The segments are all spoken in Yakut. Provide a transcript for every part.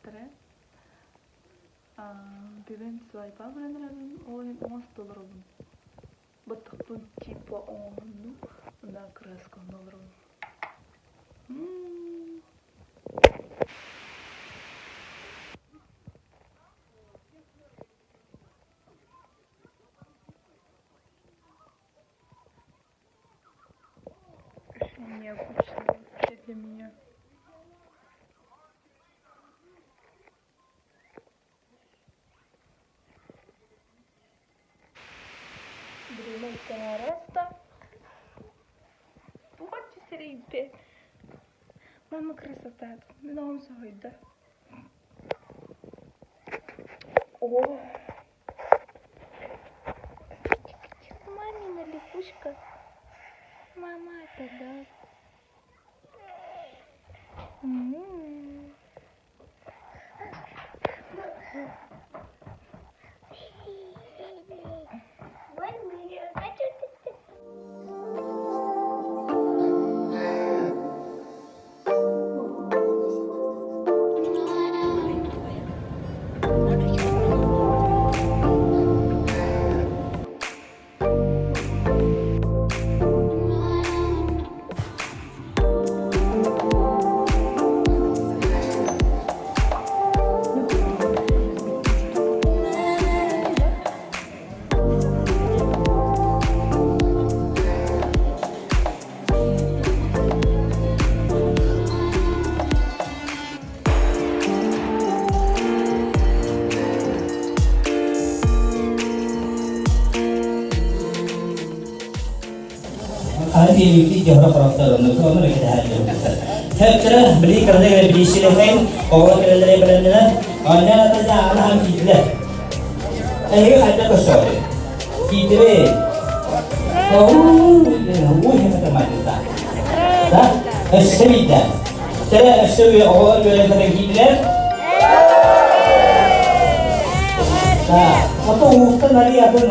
Көрүөхтэрэ. Бүгүн свайпа баран эрэбин, ол иһин оҥосто олоробун. Баттахпын типа оҥоһуннум, уонна краскалана олоробун. Очень необычно вообще для меня. Время интересно. Тугаччы сирэйбит. Мама красота. Мин оҕом соһуйда. О, Мамина лягушка. Мама это да. М-м-м. Хэптэрэ били кыраны билиисилэхэйин оҕо кэлэллэрэ бэлэмнэнэн оонньоон атыыта анаан киирдилэр. Эһиги хайда көрсөҕүт? Киирдибит. Уу, хэмэтэ майгыта. Да? Өссө биирдэ. Сэрэ өссө оҕолор үөрэнтэн киирдилэр. Да. Ото ууттан али атын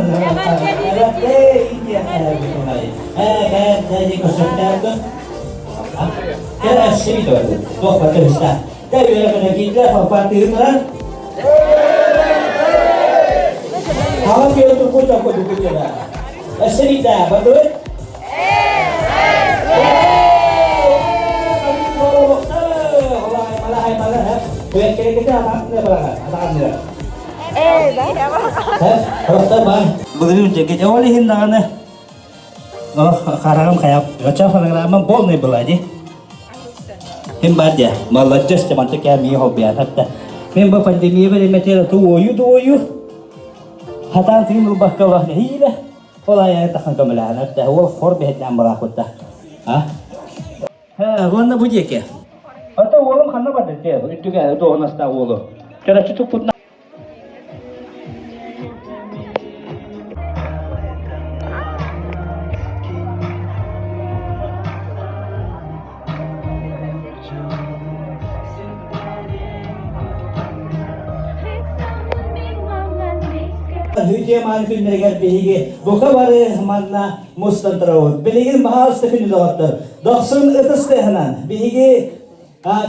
Ол иһин даҕаны хараҕым хайа оча фонограммам полный была ди. Ким бар дия? Молодец, манты кэм ии хоббиан хатта. Мен бу пандемия бириметер ту ою дуою. Хатан тыын ылбакка олох нэһиилэ. Ол айа тахан көмөлөһөн атта. Ол хор бэһэтнэн балаакутта. А? Ха, уонна бу диэки. Ата уолум ханна барды те, үрдүгэ дуоһунаста уолу. Чорочу туппутна Үтүө мааны күннэригэр биһиги бука бары манна мустан турабыт. Билигин баһаалыста күнү доҕоттор. Дохсун ытыс тыаһынан биһиги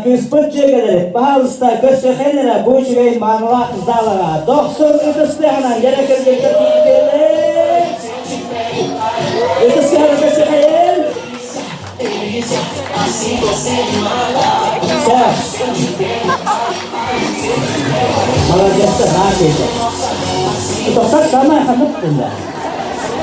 кыыспыт дьиэгэлэри баһаалыста көрсүөххэ эрэ бу үчүгэй маанылаах залаҕа дохсун ытыс тыаһынан дьэрэ кыргыттар тиийдилэр. Ытыс тыаһынан көрсүөххэйин. Молодец, наакейде. Тоқтар самай ханып тында.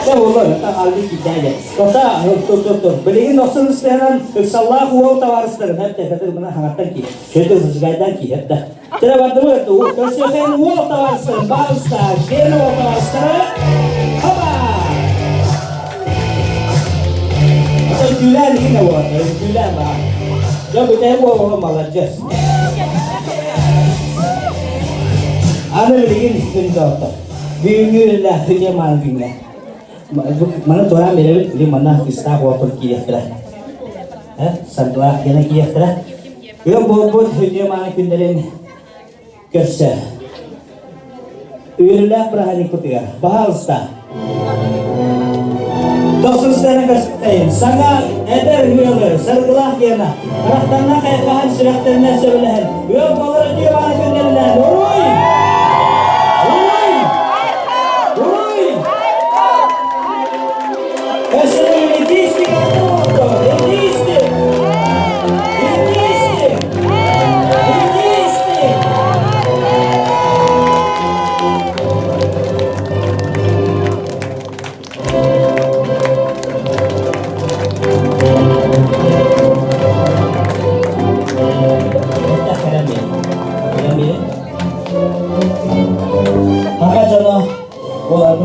Те олар, алды кидәле. Тота, тур, тур, тур. Билигин осын ыстыһынан ыксаллаах уол табаарыстарын әп тәтәтер мына хаңаттан ки. Чөтө зыжгайдан ки әп да. Тірі барды ма Көсөхэн уол табаарыстарын, баарыста, ген уол табаарыстары. Хаба! Өтүүлээн иһин уол, өтүүлээн баар. Дьэ бүтэһик уол молодец. Аны билигин күндөөттөр. Бүгүҥҥү үлэлээх күнү мааны күҥҥэ. Маны туораан биэрэбит, били манна кыстаах уолтан киириэхтэрэ. Саргылаах гена киириэхтэрэ. Ыам буолбут үтүө мааны күннэрин көрсө. Үөрүүлээх бырааһынньыкпытыгар, баһаалыста. Дохсунстаны көрсөйүн, саҥа эдэр ыалы, саргылаах гена, харахтарына хайҕаһан сүрэхтэринэн сөбүлэһэн, ыал буолар үтүө мааны күннэрин.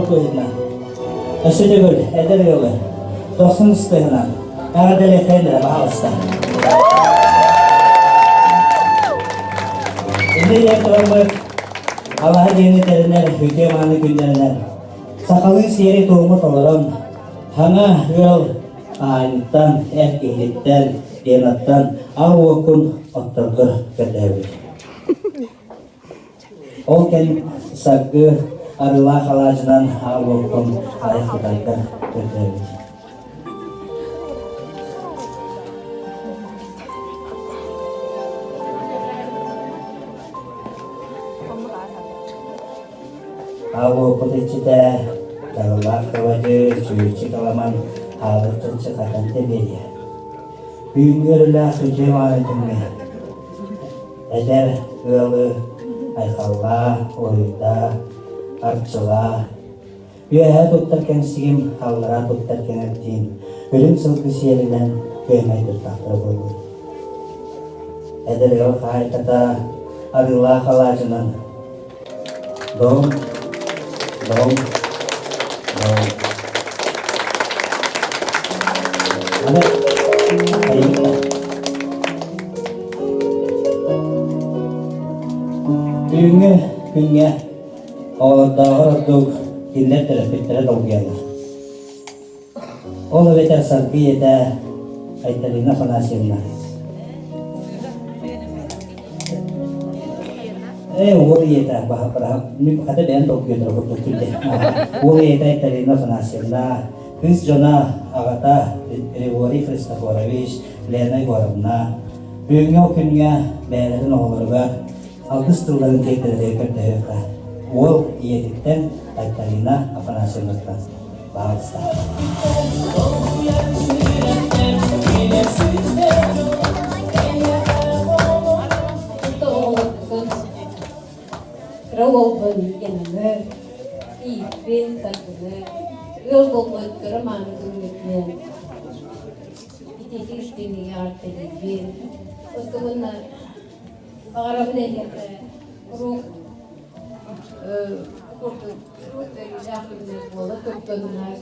быһыытынан өссө төгүл эдэр ыалы дохсун ыстыһынан эҕэрдэлиэххэйин эрэ баһаалыста. Инньэ диэн тураммыт алаһа дьиэни тэринэр үтүө мааны күннэринэн сахалыы сиэри-туому толорон хаҥа ыал аайыттан, эр киһиттэн, Ленаттан аал уоккун отторго көрдөһөбүт. Ол кэм саргы арыылаах алаадьынан аал уоккун айах тутарга көрдөһөбүт. Аал уоппут иччитэ Дьалылаах кыбадьы чүүйчү каламан хаалыр чаччы хатан тэбиэриэ. Бүгүҥҥү өрүлээх үтүө мааны күҥҥэ эдэр ыалы айхаллаа, уруйдаа, арчылаа, үөһээ туттар кэҥсигим, аллараа туттар кэҥэрдиим, үрүҥ сылгы сиэлинэн күөмэй туртахтара буоллун. Эдэр ыал хаһаайката арыылаах алаадьынан Дом, дом, дом. Аны айымта. Бүгүҥҥү күҥҥэ оҕолордооҕор ордук кинилэр төрөппүттэрэ долгуйаллар. Ол эбэтэр Саргы ийэтэ Айталина Афанасьевна. Ээ, уол ийэтэ баһа хата бэйэм толкуйдара курдук күндэ. Уол ийэтэ Айталина Афанасьевна, кыыс дьоно аҕата Григорий Христофорович, Лена Егоровна бүгүҥҥү ол күҥҥэ бэйэлэрин оҕолоругар алгыс тылларын тиэрдэригэр көрдөһүөххэ. Уол ийэтиттэн Айталина Афанасьевнаттан. Пожалуйста. Кыра уолбун Янаны, ииппин, саргыны, ыал буолбут кыра мааны күммүтүнэн итиитик истиҥнигэ эҕэрдэлиибин. Оттон баҕарабын эһиэхэ куруук курдук үөрүүлээх күннэр буола турдуннар,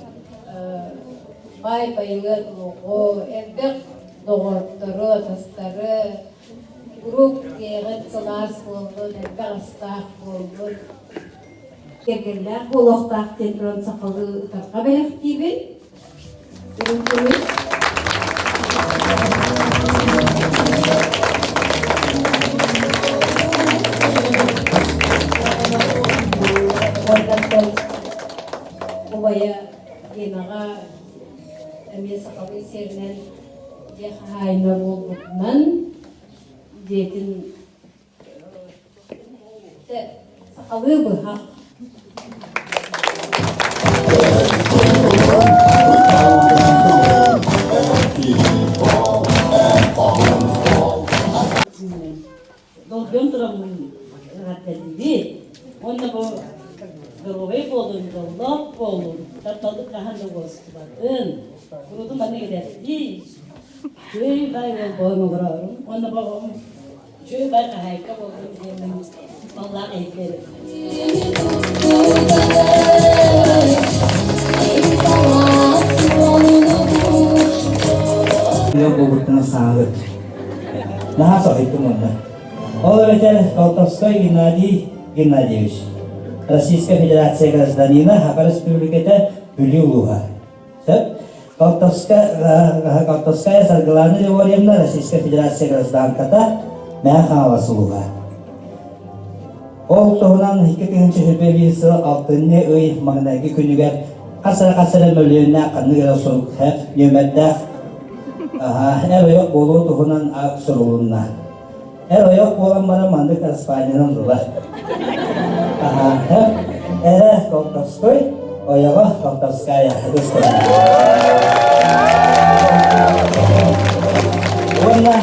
баай байылыат олоҕу, элбэх доҕоттору, атастары, куруук дьиэҕит сылаас буоллун, элбэх астаах буоллун, кэргэннээх буолуохтаах диэн туран сахалыы ытарҕа бэлэхтиибин. Үрүҥ көмүс. Уоннаттан убайа Генаҕа эмиэ сахалыы сиэринэн дьиэ хаһаайына буолбутунан дьиэтин сахалыы быһах. Долгуйан тураммын эҕэрдэлиибит. Уонна бу доруобай буолун, дьоллоох буолун, тапталгыт хаһан да уостубатын. Куруутун маннык эдэрдии, үчүгэй баай уол буолан олорорум. Уонна бу оҕом Үчүгэй бай хаһаайка буоллум диэммин маллаах иһиттэбин. Ыал буолбуттан саҥабыт. Наһаа соһуйдум онно. Ол эбэтэр Колтовской Геннадий Геннадьевич, Российская Федерация гражданина, Саха Республиката, Бүлүү улууһа. Сөп. Колтовская Саргылана Григорьевна, Российская Федерация гражданката, Мэҥэ Хаҥалас улууһа. Ол туһунан 2021 сыл алтынньы ый маҥнайгы күнүгэр хас эрэ хас эрэ мөлүйүөннээх ханнык эрэ сурук нүөмэрдээх эр ойох буолуу туһунан акт сурулунна. Эр ойох буолан баран маннык араспаанньанан ылар. Эрэ Колтовской, ойоҕо Колтовская. Уонна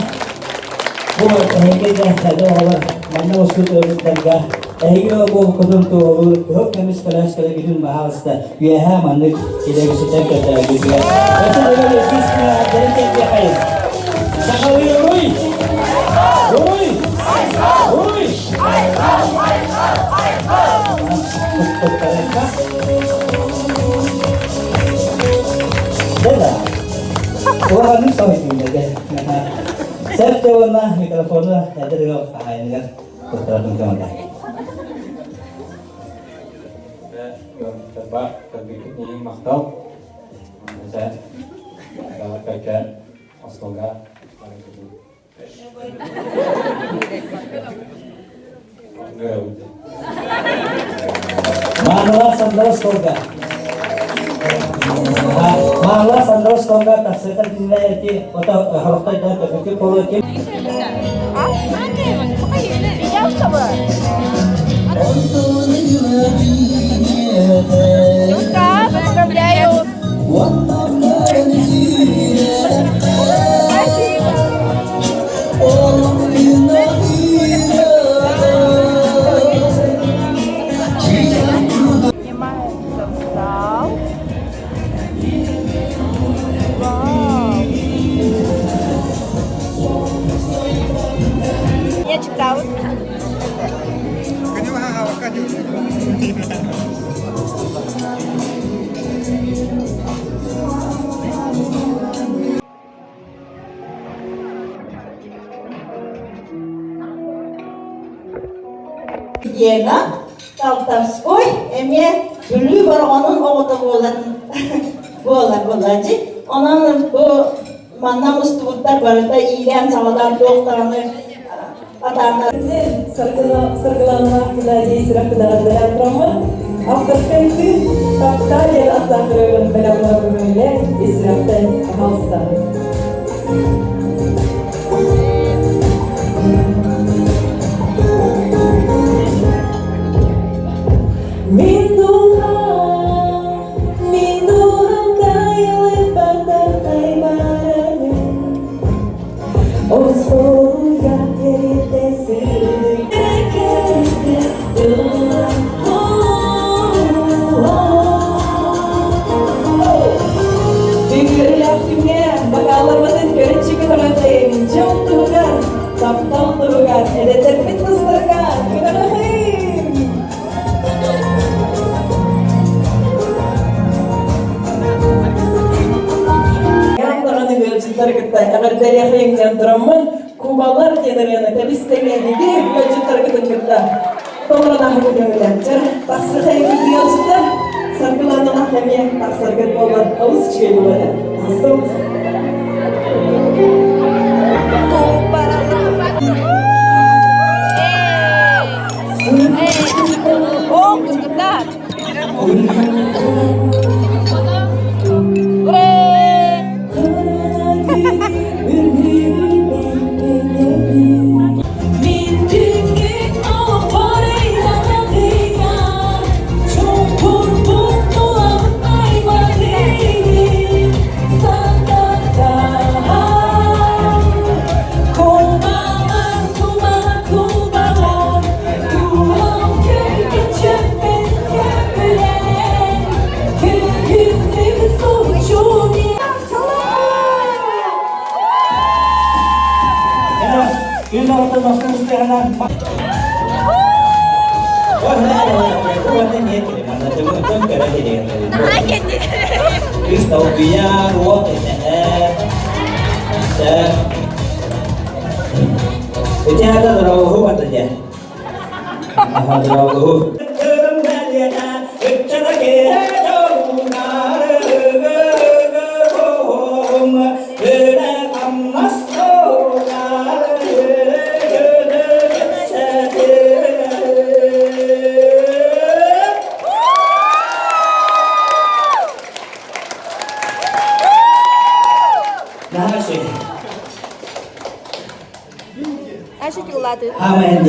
бу эһиги да эдэр оҕолор манна устут ыалдьыттарга эһиги буолкутун туоһулуур кыһыл көмүс көлөөскөлөргүтүн баһаалыста үөһээ маннык илэбиситэн көрдөрөргүтүгэр. Өссө төгүл иккис күнү кэлбиэхэйин. Сахалыы уруй! Уруй! Уруй! Туттарыахха. Сөп уонна микрофону эдэр ыал хаһаайыныгар туттарарын көмөлөөх. Ыалдьыттарбар көрбүккүт иһин махтал. Дьэ, балакайга остуолга барыгытын. Маанылаах сандалы остуолга. Маанылаах сандалы остуолга тахсыта кинилэр ити ото хорохтойдоон көпөкү болу ким Люка, поздравляю! Спасибо! Снимается в зал. Вау! Я читала. Гена Талтарской эмиэ Бүлүү Бороҕонун оҕото буолан буолар буолааччы. Онон бу манна мустубуттар барыта иилээн-саҕалаан туох даҕаны атааннар Саргыланалаах Геннадий сүрэхтэнэҕэрдэлээн тураммын, авторскай тыы таптаа диэн ааттаах ырыабын бэлэх оҥорбун ис сүрэхтэн пожалуйста. Мин дууһам, мин дууһам тайылыппатар таймаранын Осколуя Бүгүрүлээх күҥҥэ бакааларбытын көрүччү көтөҕөтөйүн дьол туһугар, таптал туһугар эдэтэрбит тустарга көтөҕөһүн! Ян даҕаны ыалдьыттары кытта эҕэрдэлиэхэйиҥ диэн тураммын, кубалар диэн ырыаны тэбис-тэҥҥэ эһиги ыалдьыттаргытын кытта толорон ааһыгыт көмөлөөхтөр. Тахсыхайыгыт ыалдьыттар, саргылаанаҕа эмиэ тахсаргыт буоллар олус үчүгэй буолуо этэ. Астым. О, кыргыттар! Ура! Амен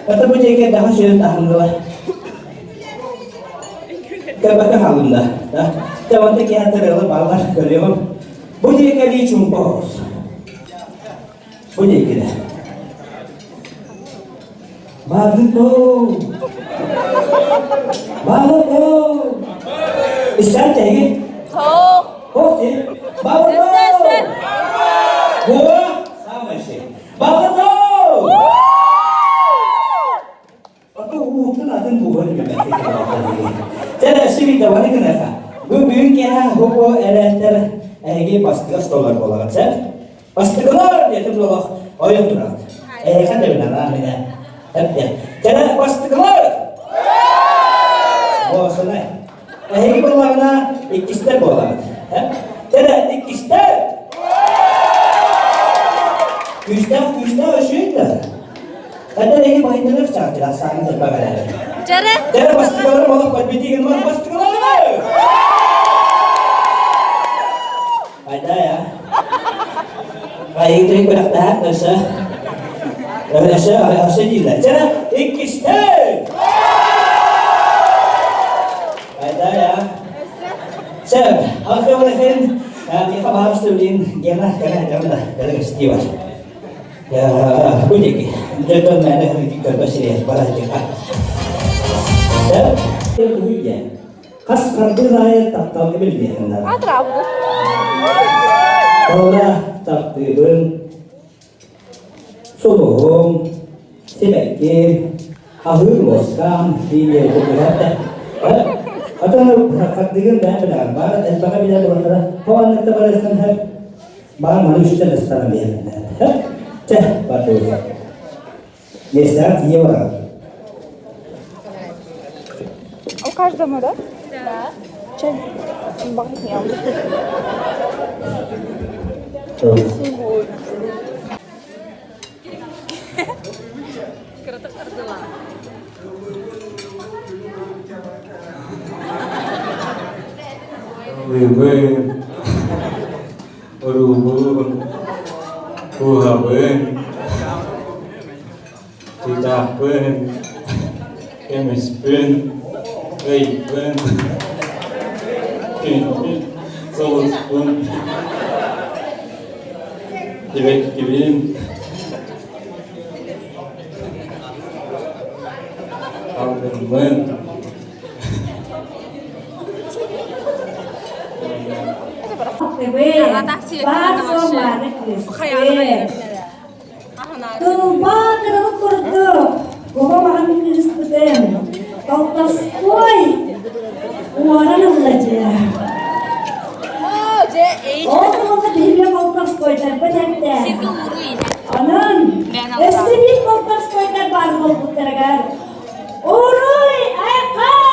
Это бу диэки даха сүрүн таһымнылар. Кэбэкэ халында. Тэванта киһатырылы балар көрүөм. Бу диэки ли чумпоос. Бу диэки Бабыто! Бабыто! Истэн тэги? Хо! Бабыто! Буа! Самый Бабыто! Ото уутун атын буһар Тәрә сибите бары гынaka. Бу бүгүн киһа хопо электер эһиги бастыгас доллар буолаҕын сэр. Бастакылар диэтим олох ойон тураҕыт. Эһиэхэ тэбинэ минэ. Эппиэ. Кэлэ бастакылар! Буосунай. Эһиги буоллаҕына иккистэр буолаҕыт. Кэлэ иккистэр! Күүстээх күүстээх өшүйүн да. Эдэр эһи байдарар чаачыра сааны тырба бэрээри. Дьэрэ. Дьэрэ бастыкаларым олох битигин ман бастыкаларым! Айдая. Айыытын күрэхтэһэр өссө. Өссө өссө дииллэр. Чэ, иккистэй! Айдая. Сөп. Алкабылахин миэхэ баһаалыста билин Гена кэлэ дьон да кэлэ көстүү бар. Бу диэки. Дьон мээнэ көрбө сириэс бара диэхэ. Сөп. Тугуй диэн. Хас хардыы аайы тапталга билбиэхин наада. Ола таптыыбын, сулуһум, сибэкким, аһыыр лоскам, диye кутуһар да. Атын хардыгын бэйэн билэҕин. Баар элбэҕи билэр буоллахтара. Хоҕаннык да барыаххын сөп. Баар маны үстэн ыстаран биһэрин. Чэ, бардыбыт. Миэстэҕэ тиийэ бараҕын. У каждому, да? Да. Чай. Бахнет Кыратык ардылаа. Ыллыыбын, уруулуун, кууһабын, Чыычаахпын, көмүспүн, ыйбын, күндү сулуспун, сибэккибин, алгыммын. Тылба кырылык курдук, куба маҕан кыыспытын, Колтовской уоран ылла дьэ. Ол туһунан биһиги Колтовскойдарбыт эттэ. Онон өссө биир Колтовскойдар баар буолбуттарыгар Уруй айхал!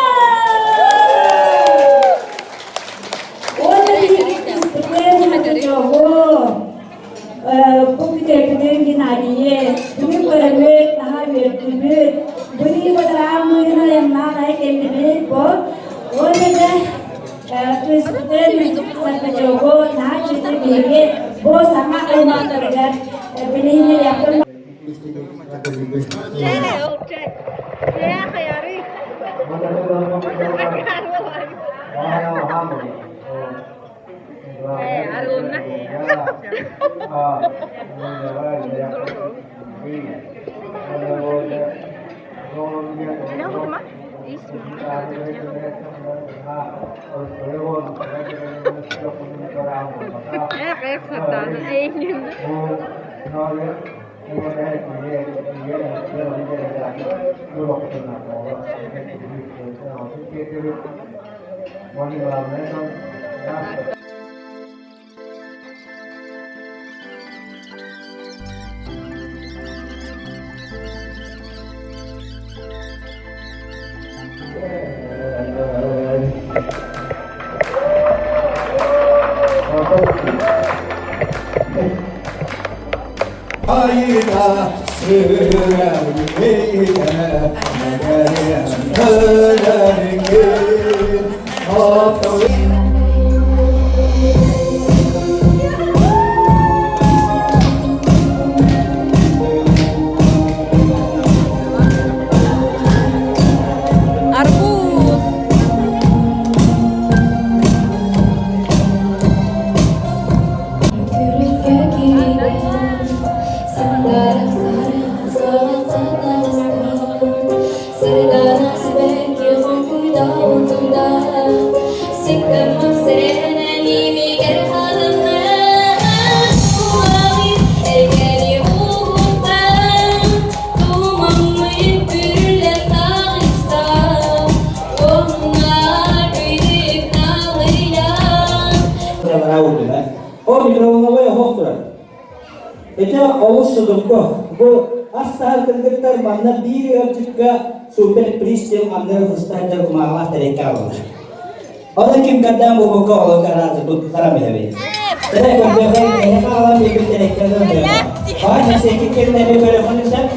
Уонна биһиги кыыспытын Хатычогу Бу күтэрбитин Геннадийы бүгүн көрөммүт, наһаа үөрдүбүт. Быйыл бадарааммыын айаннаах айа кэллибит бу. Уонна да кыыспытын Саргычогу наһаа үчүгэй биһиги бу саҥа аймахтарыгар билиһиннэриэхпин Айда Арбуз. Ол микроволновой оһох турар. Ити олус судургу. Бу ас таһар кыргыттар манна биир ыалдьыкка супер приз диэн аннары хыстаһар дьон кумааҕылаах тэриэккэ аҕаллар. Оны ким кэрдээн буолбукка олорго араазы туттарам иһэбит. Тэрэ көрдөхө эһэхэ аҕалан биэрбит тэриэккэлэр бэйэҕэ. Баар нэсиэккин эмиэ көрөххүн сөп,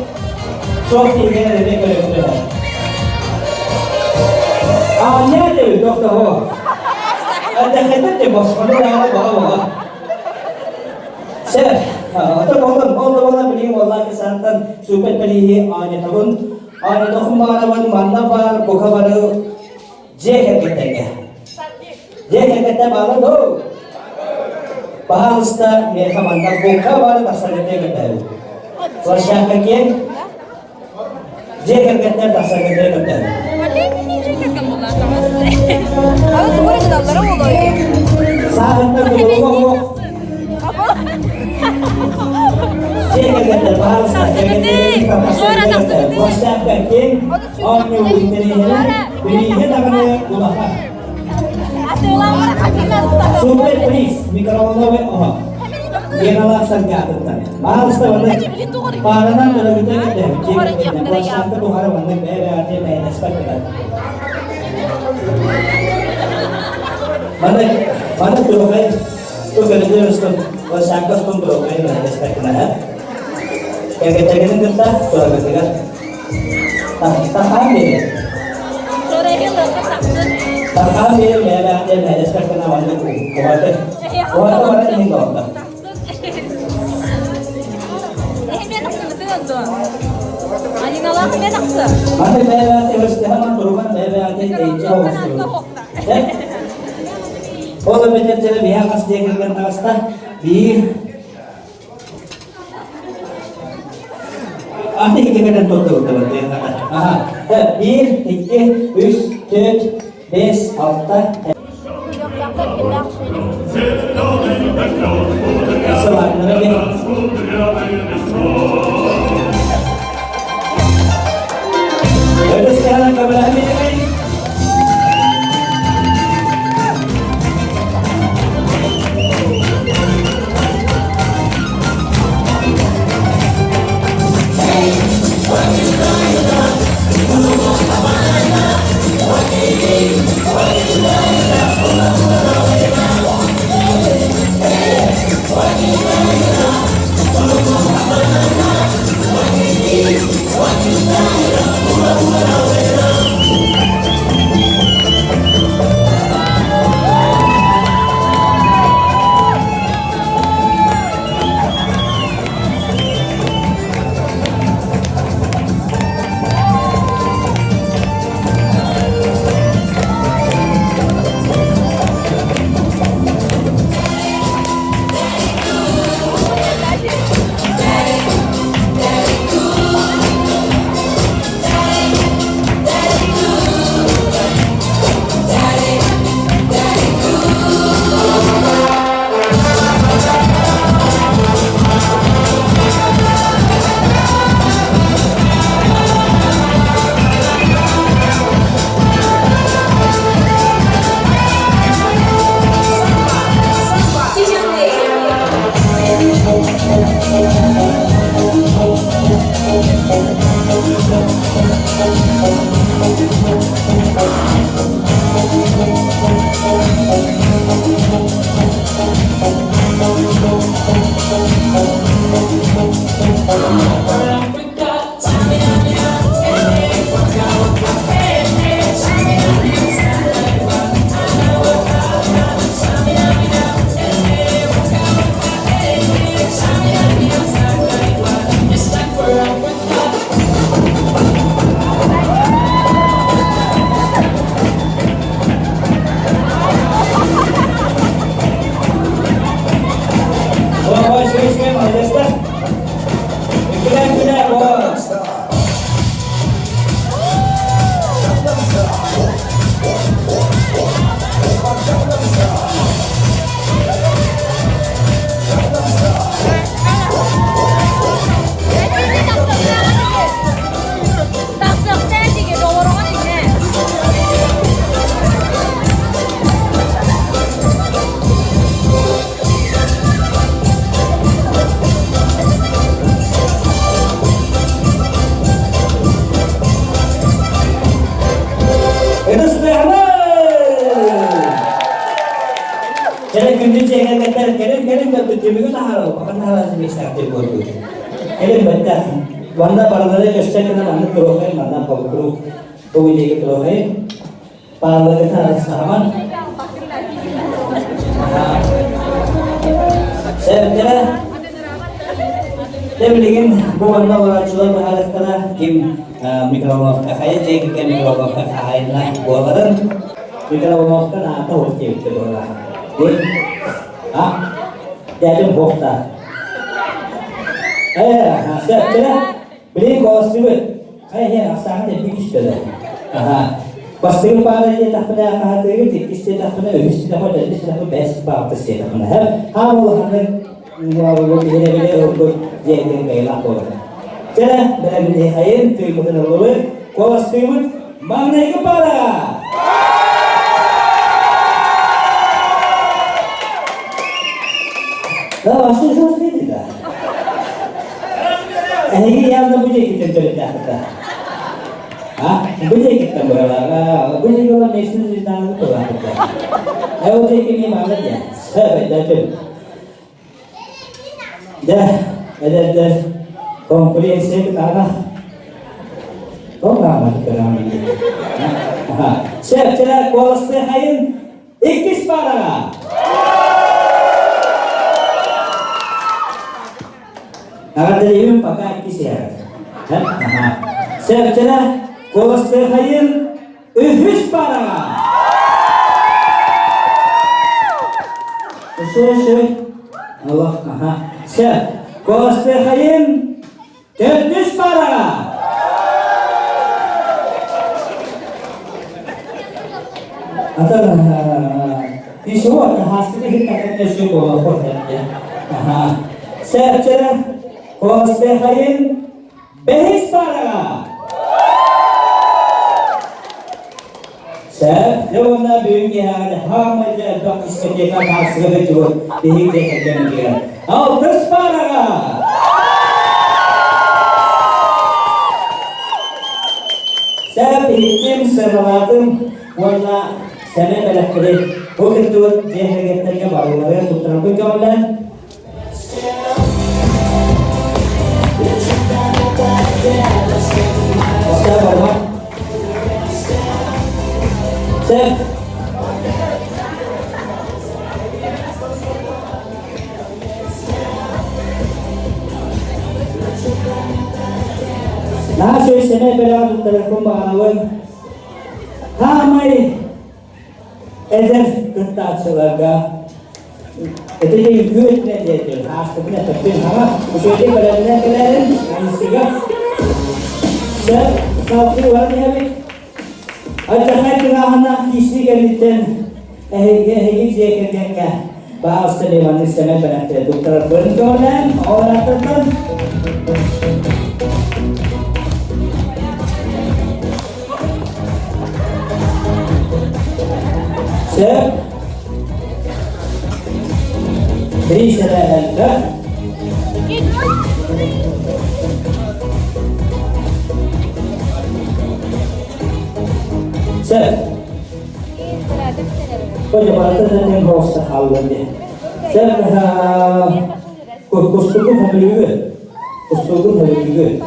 суох киһигэр эмиэ көрөххүн сөп. Аанньаа диэбит тохтоһо. Этэхэтин де босхону даҕаны баҕа-баҕа. Сөп. Ото болон, ол да болон билигин уоллаах кысаантан супер пэлииһи аанньатабын. Аанньатахым баарабын, манна баар бука бары Дьиэ кэргэттэргэ. Дьиэ кэргэттэр баалар дуо? Пожалуйста, миэхэ манна булка баары тахсарга көрдөһөбүн. Площадка киэҥ. Дьиэ кэргэттэр тахсарга көрдөһөбүн. Сааһыттан тутулуга суох. Дьиэ кэргэттэр, пожалуйста, кэргэттэри площадка киэҥ. Оонньуу интэриэһинэ, бирииһэ даҕаны улахан. Супер приз микроволновый оһох. Геналаах саргаатыттан. Баалыста маннык пааранан төлөбүтэ кэллэ. Площадка тухары маннык бэйэ-бэйэҕэ мэйэнэспэт гына. Маннык маннык турукай ту көрүдүөр устун площадка устун турукай мэйэнэспэт гына. Кэргэттэргитин кытта тураргытыгар Тархаан биэрин. Тархаан биэрин бэйэ-бэйэҕитин мэйэнэспэт гына маннык уһаты. Уһаты баран иһин доҕоттор. Маннык бэйэ-бэйэҕитин өрүстэһэн туруган бэйэ-бэйэҕитин тэйиччи оҕустуругут. Ол эбэтэр дьэ биһиэхэ хас диэн кэргэн таҕыста? Биир Аты икки кэлэн турдубут Аха. Биир, икки, үс, төрт, бес, алта. Өтөстөһөн көмөлөһөн Кэлин күндү дьиэгэ кэлин кэлин түмүгү таһаарал, бахан таһаарар миэстэхтир буолбут. Кэлин бэттэх. Манна барылары көстөр гына маннык туруохайын, манна холкурук бу диэки туруохайын. Бааллары таһаарыстаҕаман. Сэрдэрэ Дэ билигин бу манна олорооччулар быһаарыахтара ким микроволновка хайа дьиэгэ микроволновка хаһаайына буоларын микроволновка аата уох диэбиттэ буолар. А? Дядям буохта. Э, сөптөрө билигин колостубут. Хайа иһин ахсааҥҥа тэлбик түстэ Аха. Бастыҥ баара диэтэхпинэ хаһатыыгыт, иккис диэтэхпинэ, үһүс диэтэхпинэ, төрдүс диэтэхпинэ, бэс баалта диэтэхпинэ. Хаам улаханнык биһирэбили ылбыт диэн кыайылаах буолар. Чэ, бэлэмниэхэйин, тыыммытын ыллыбыт, куоластыыбыт, маҥнайгы пара! Да, ваши же да. Эһиги явно бу диэкиттэн төрүттээхтэр. А? Бу диэкиттэн быһалаах. Бу диэки olan местный звезданы тураахтар. Э, ол диэки ми маалар дия. Сөп, Дэ, эдэрдэр конкуренция кытаанах. Тоҥ көрөҥ Сөп, чэ, куоластыахайын иккис параҕа. Эҕэрдэлиибин пока иккис иһэҕит. Сөп, куоластыахайын үһүс параҕа. Өссө, Аллах, аха. Сөп, куоластыахайын төрдүс параҕа. Атын ничего, хаастыга хиттахын өссө буолуох Аха. Сөп, куоластыахайын бэһис параҕа. Сөп, дьэ уонна бүгүн киэһэҕэ хаамай дьэ элбэх дискотека таасыга бөтүгүт биһиги дьэ кэргэммитигэр. Алтыс параҕа! Сөп, иһиттим, сыаналаатым уонна сэмэ бэлэхтэри бу кыттыбыт дьиэ кэргэттэргэ барыларыгар туттарарбын көҕүлээн Sir. Наша сэмэй бэлэҕи туттарыахпын баҕарабын. Хаамай эдэр кыттааччыларга ити үтүө өттүнэн диэтин аастыбын этэппин хаҥа үчүгэйдик бэлэмнээн кэлээрин аныскыга сөп салгыы баран иһэбит алдьархай тыҥааһыннаах киирсии кэнниттэн эһиги эһиги дьиэ кэргэҥҥэ баҕаста маннык сэмэй бэлэхтэри туттарарбын көҕүлээн оҕолоохтортон Сөп. Бириисэрэ элбэх. Сөп. Коля барыта да тэҥ хоруста хаалла дии. Сөп, кустугун хөбүлүүгү. Кустугун хөбүлүүгү.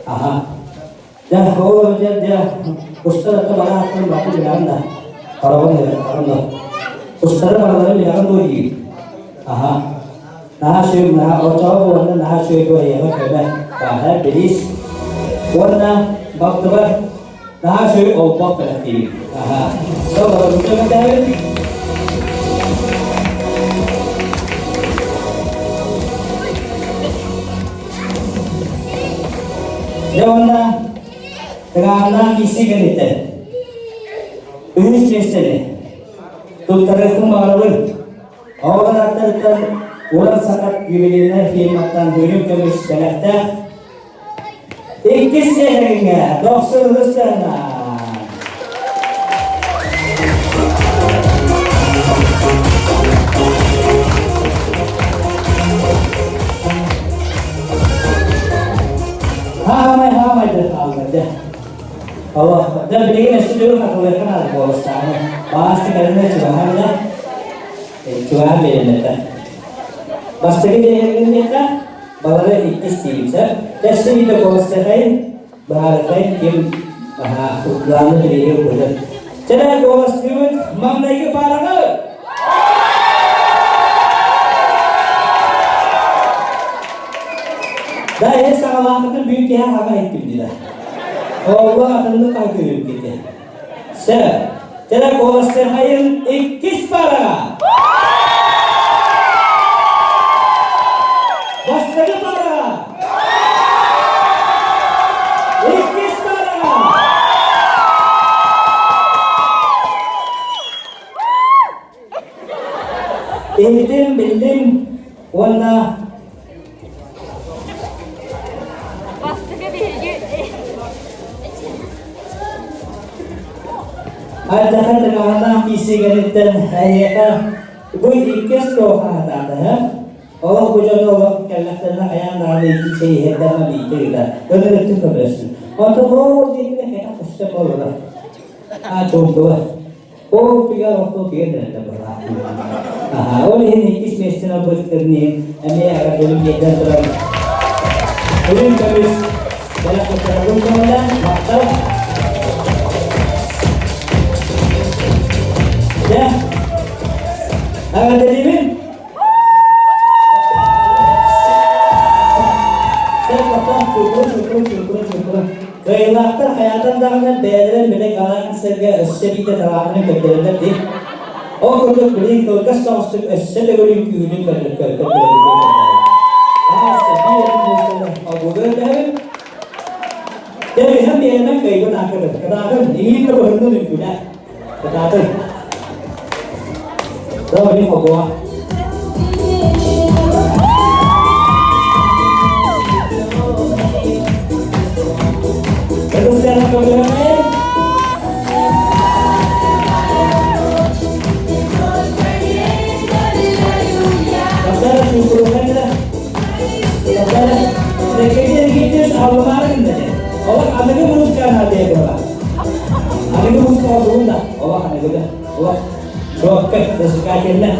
Аха. Дьэ, ол дьэ, дьэ, кустар ата барааттан баты билэҕин да. Хараҕын хараҕын да. Кустары барыларын билэҕин дуо диир. Аха. Наһаа сүөм, наһаа очоҕо уонна наһаа сүөй дуо эйиэхэ көмө. Бааһа, билиис. Уонна балтыбар наһаа сүөй олбох бэлэхтиир. Аха. Сол көмөтөөбүт. Дьэ уонна тыҥааһыннаах киирсии кэнниттэн үһүс миэстэни туттарыахпын баҕарабын. Оҕолор аттарыттан Уран Сахат ювелирнай фирматтан үрүҥ көмүс бэлэхтээх иккис сиэһэҥҥэ Дохсун Ылыстана. Хаамай хаамай да хаалла дьэ. Аллах, дьэ билигин өссө төгүл хатылыахха наада буолустааны. Баас тикэринэ чугаһан да. Чугаһаан биэрэн Бастакы диэхэ балары иккис тиийбитэ. Тэсси биитэ куоластыахайын, быһаарыахайын ким главный билиһи ылбытын. Чэ, куоластыыбыт маҥнайгы паараҕы! Да, эн саҕалаахытын бүгүн киһи хаҥа иһиттим дилэ. Оҕо атыннык хаһытыырым кити. Сэ, Чэ, куоластыахайын иккис паараҕа! Бастакы паараҕа! Иккис паараҕа! Иһитим, биллим уонна Бастакы биһиги Ардахар тыҥааһыннаах киирсиигэнниттэн эйиэхэ бу иккис туохаатаата, һэ? Олох бу дьону олох кэллэхтэринэ хайаан даҕаны икки чэй иһэрдэҕинэ биирдэ ыытар. Өнөрөттүн көмөлөстүн. Онтон ол диэкинэ кэтэх көстөр буоллулар. Аа, чуумпула. Ол түгэр охтуу түгэн эрэллэ быһалаах. Аха, ол иһин иккис миэстэни ылбыттарын иһин эмиэ эҕэрдэбин тиэрдэн туран үрүҥ көмүс бэлэх туттарабын көҥүлээн махтал. Дьэ, эҕэрдэлиибин. Кыайыылаахтар хайаатар даҕаны бэйэлэрин били галаан сэргэ өссө биирдэ талааннарын көрдөрөллөр дии. Ол курдук билигин кылгас соҕустук өссө төгүл үҥкүүтүн көрдөрөбүт. Тэбиһэн биэрэмэн кыайбыт ааккытын. Кытаатын, иҥиир да быһыннын үҥкүүлээ. Кытаатын. Добрый хобуа. Ытыстарын көмөлөһөн. Таптара чуукурухан Таптара Леккеге аллымаары гыннане. Олох аныгы музыка наадыйа буола. Аныгы музыка буолла. Олох аныгыда. Олох Четко, зажигательно.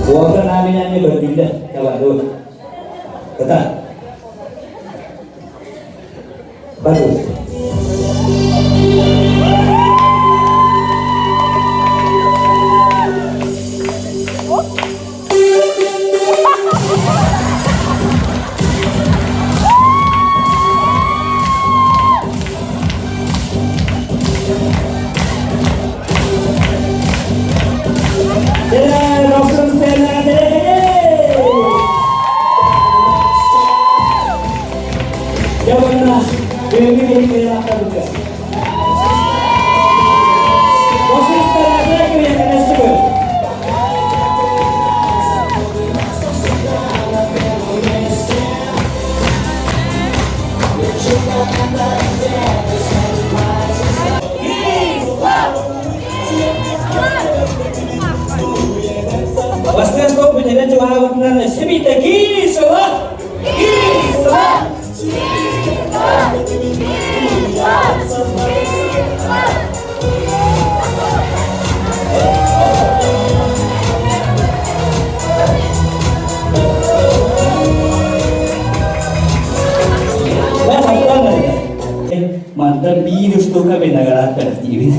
Уолга нааминаны көрдүллэр. Давай, Кыта. Пожалуйста. Бастыҥ стол бүтэрэ чугаһаабытынан Сибиитэ Киисова! Киисова! Мантан биир штука виноград бэлэхтиибин.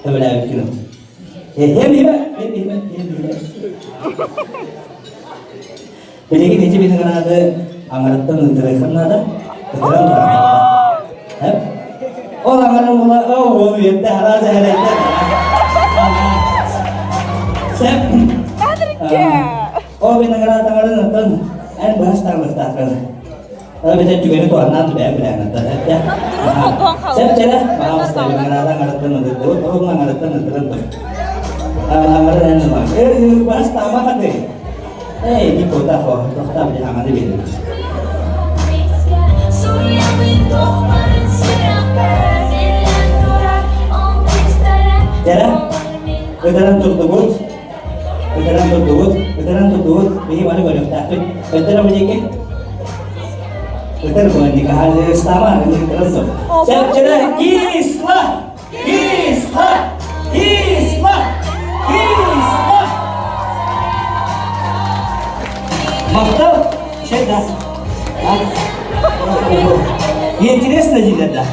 Төбөлөөбүт Эһэм иһэ, иһэ, иһэ. Билигин ити винограды аҥарыттан ытырыаххын наада. Ытыран туран. Ол аҥарын була, оо, ол үөрдэ, араас эһэлэйдэ. Сеп. Ол виноград аҥарын оттон эн быһас таҥлыктааххын. Эбэтэр түгэни туһаннаан бэйэм билээн Сеп-чэрэ, баҕаласта винограды аҥарыттан ытырдыбыт, ол аҥарыттан ытыран тур. Аҥарын эн ылаҥ. Быһас таама хаты. Эй, не куда хо, тохтаа били аҥаны биэрин. Дьэрэ, ытыран турдубут, ытыран турдубут, ытыран турдубут, биһи бары көрүөхтээхпит. Өттөрө бу диэки. Ытыр буолан дии, хаһаалыстаама, ытыран тур. Сеп-чэрэ, кисло! Кисло! Кисло! Кисло! Махтал! Шайда. Интересно дииллэр да.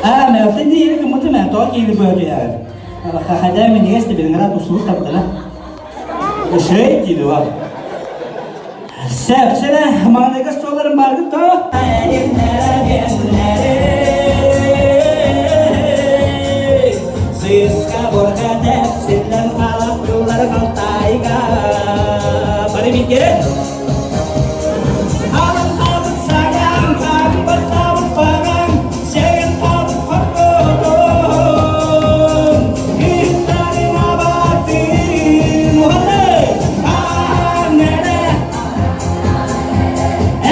А, мэлтэн диир кыммыты мэ тоҕо киили бөһүтүйэр. Хахада минигес тебингра тусуу таптана. Ушей диди var. Сәп, сәне маңнайга столларын барды то. Сыска борга тәпсилләр қалап юллар қалтайга. Бары битер. Алын қалып саган, қарын баттабыт баған, сеген қалып қорқытын. Иттарын абатын, Мұхаллы, аннере,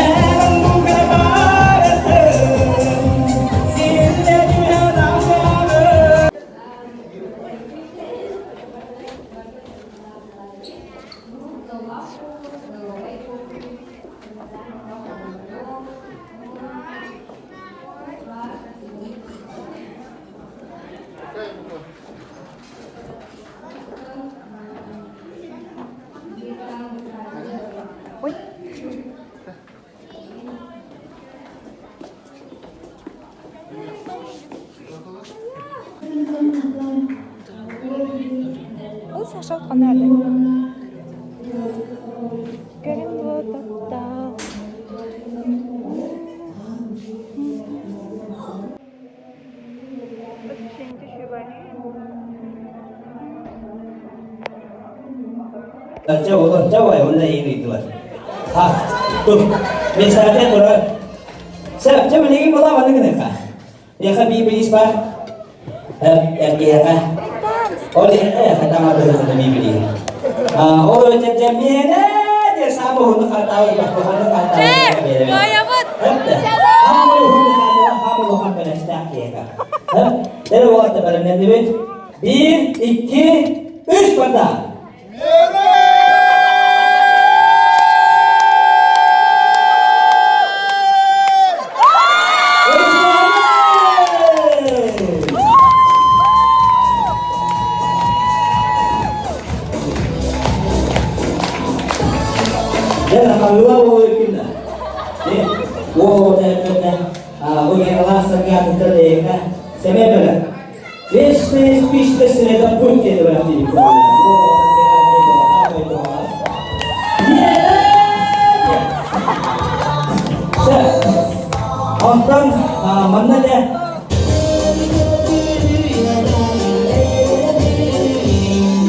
әрін бұға барытын, сендер адамдары. Ой. Ол Саша отқаны әлі. Көрім бу таптал. Чэ, олор, чэ, ой, онно иин ыйдылар. А, тур, мен турар. Сөп, чэ, билигин була манны гыныха. Миэхэ бии билиис бар. Эргиэхэ. Ол хатама быһыытына бии билиин. Ол өтө миэнэ де саама уһуну хартаабы бахпаханы хартаабы беребе. Хамы уһуну хамы улахан бэлэстээх киһиэхэ. Дere уолатта бэлэмнэннибит. Биир, икки, үс барда. Дere халыла болу кинна. О, это Семебеле. Вечная спичка среда путь деп Онтон манна де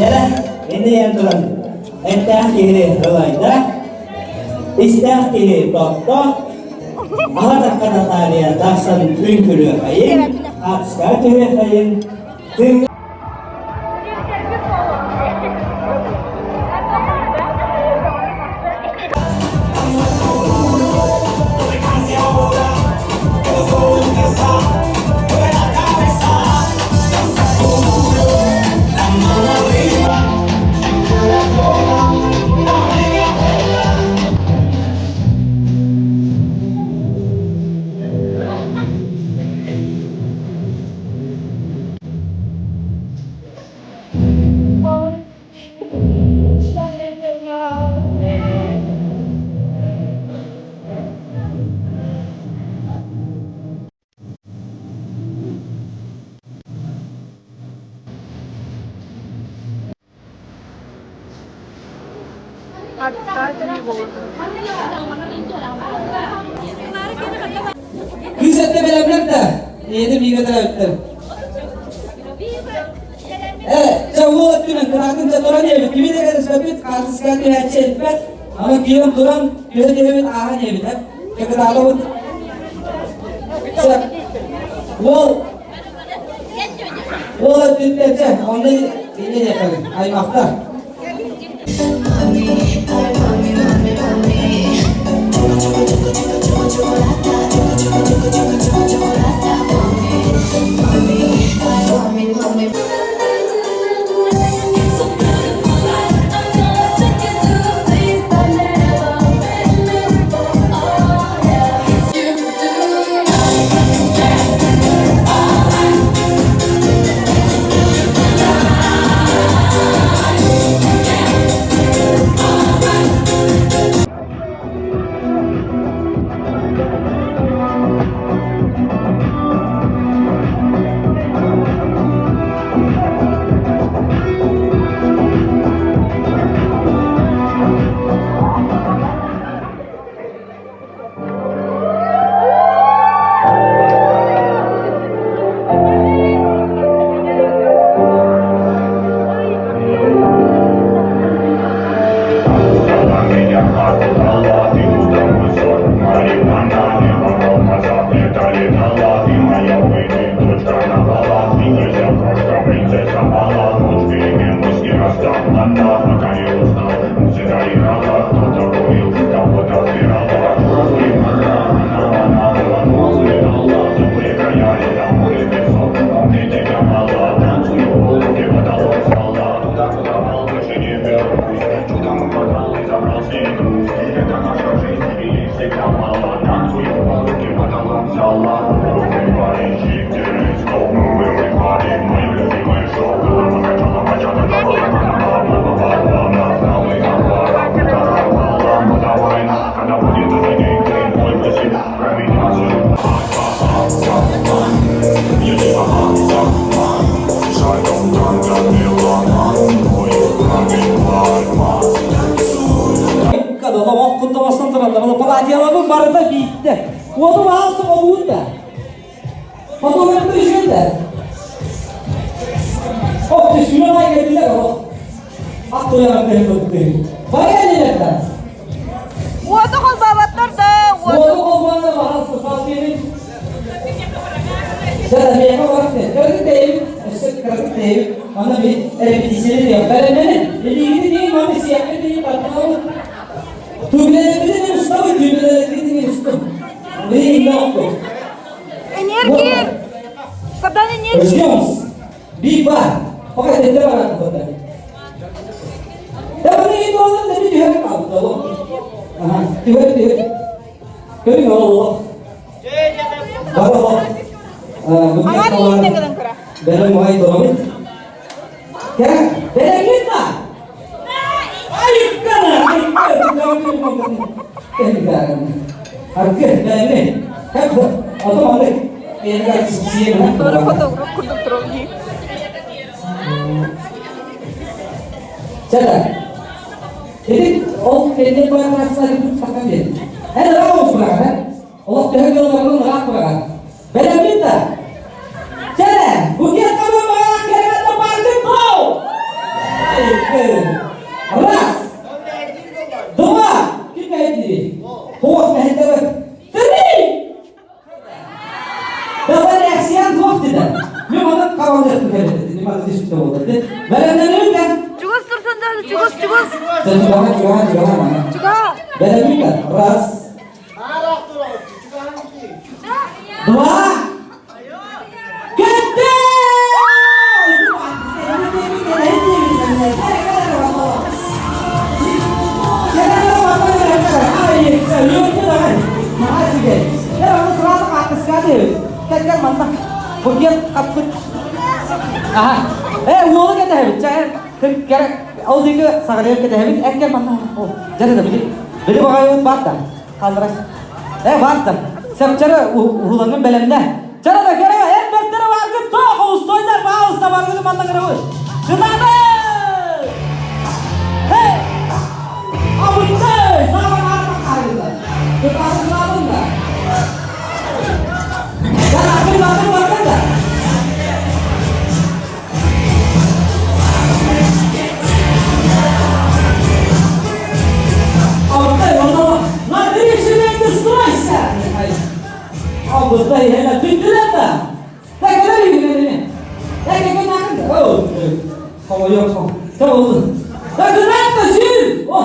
Яра, енді ен туран. Эттээх киһини ылайда, истээх киһи тотто, аха такка татаарыйа тахсан үҥкүлүөхайын, атска түһүөхайын, тыҥ Кыыс өттө бэлэмнэр да, ийэтэ бииргэ төрөөбүттэр. Э, чэ уол өттүнэн кыраатын чэ туран диэбит, кими да кэтэспэппит, хаартыскаҕа түһээччи элбэх, аны киирэн туран, түһэ түһэбит ааһан диэбит, э, чэ кытаатабыт. Чэ, уол уол өттүттэн чэ, онно инньэ диэххэ аймахтар. Олосон тураллар. Ол палатиялабы барыта биитте. Уоту баалсы олуун да. Фотографты үчүгэй да. Оп, түсүнө ай келдилер ол. Ак тоягын берип өттү. Бары элелер да. Уоту холбооботтор да, уоту. Уоту холбоонно баалсы фалберин. Да, миэхэ барты. Кыргы тэйим, өссө кыргы тэйим. Аны би репетициялы диэн. Бэлэмнэнин. Илиигини диин маны сиэххэ диин батталабыт. Түбүлэлэрбитин устабыт, түбүлэлэрбитин устум. Билигин отту. Энергия! Сардан энергия! Ждем. Биг бар. Пока тенде барат вот. Да bunu iyi oğlum da bir düher kaldı oğlum. Aha, düher düher. Görün oğlum. Бар oğlum. Аңар ииннен гынан кыра. Benim muhay dolamit. Gel, benim gitme. Ayıkkana, ayıkkana. Аргы, бэми. Как ото маны Тоже фотограф курдук турар дии. Чада. Dedik, ол кенде қоян арасына деп сақтан бер. Әне раға болсын Олақ төһө жолларын раға қойған. Бәләмин да. Чада, букет қабы маған кереметті паркын тау. Раз. Два. Ким мәйді? Хоқ мәйді. Три. Давай реакциян тоқ деді. Мен оны қабылдаттым келеді. Мен оны десіп болды. Бәләмин да. Чугас турсан да, чугас, чугас. Чуга, чуга, чуга. Чуга. Бәләмин да. Раз. Два. Кетті! Hey! Абыйтай! Саған арман қарғыздар. Кытааны да. Жана акыр бакыр бакыр да. Абыйтай, онда на решиментті стройся. Абыйтай, хена түндүлер да. Так, кele bir Так, кele nakın da. Oh, hava yok. Tamam oldu. Так, кыратта сүйін. О,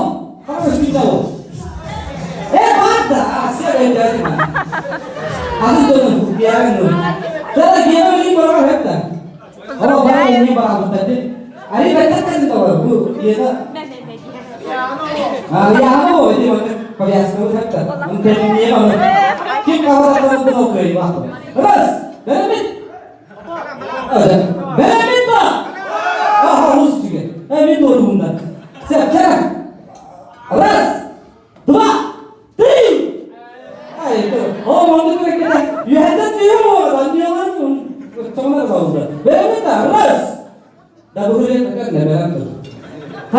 қара сүйін ол. Э, бар да. А, сен енді. Аны дönüm, yarın. Tara gene öyle bara hep de. Ama bana yeni bara bu Ari ben de de bu yena. Ha ya bu ini повязка hep de. Bunu niye bana? Kim kavradı bunu okuyor bak. Раз, benim. Benim bak. Aha Rus tüge. Emin doğru bundan. Sen Kerem. Раз, два, три. Ay, o mandık bekle. Yühenden diyor mu? Anlıyorlar mı? Tamam oldu. Benim de раз. Da bu hürriyet bakar ne ben